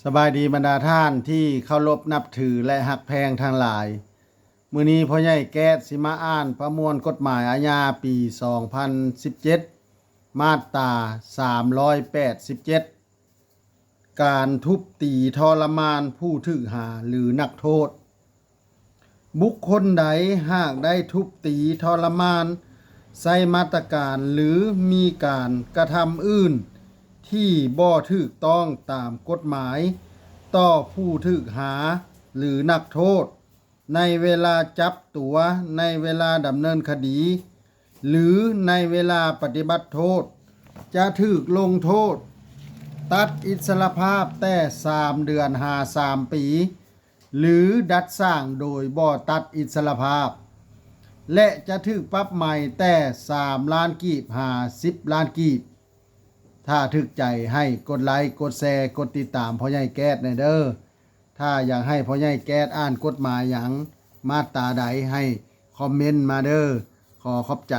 ສະບາຍດີບັນດາທ່ານທີ່ເຄົາລົບນັບຖື ແລະ ຮັກແພງທັງຫຼາຍ. ມື້ນີ້ພໍ່ໃຫຍ່ແກ້ດຊິມາອ່ານປະມວນກົດໝາຍອາຍາປີສອງພັນສິບເຈັດ ມາດຕາສາມຮ້ອຍແປດສິບເຈັດ ການທຸບຕີທໍລະມານຜູ້ຖືກຫາ ຫຼື ນັກໂທດ. ບຸກຄົນໃດຫາກໄດ້ທຸບຕີທໍລະມານ, ໃຊ້ມາດຕະການ ຫຼື ມີການກະທຳອື່ນທີ່ບໍ່ຖືກຕ້ອງຕາມກົດໝາຍຕໍ່ຜູ້ຖືກຫາ ຫຼື ນັກໂທດ ໃນເວລາຈັບຕົວ, ໃນເວລາດຳເນີນຄະດີ ຫຼື ໃນເວລາປະຕິບັດໂທດ ຈະຖືກລົງໂທດຕັດອິດສະລະພາບແຕ່ສາມເດືອນຫາສາມປີ ຫຼື ດັດສ້າງໂດຍບໍ່ຕັດອິດສະລະພາບ ແລະ ຈະຖືກປັບໃໝແຕ່ສາມລ້ານກີບຫາສິບລ້ານກີບ. ຖ້າຖືກໃຈໃຫ້ກົດໄລ, ກົດແຊ, ກົດຕິດຕາມພໍ່ໃຫຍ່ແກ້ດແດ່ເດີ້. ຖ້າຢາກໃຫ້ພໍ່ໃຫຍ່ແກ້ດອ່ານກົດໝາຍຫຍັງ ມາດຕາໃດ ໃຫ້ຄອມເມັນມາເດີ້. ຂໍຂອບໃຈ.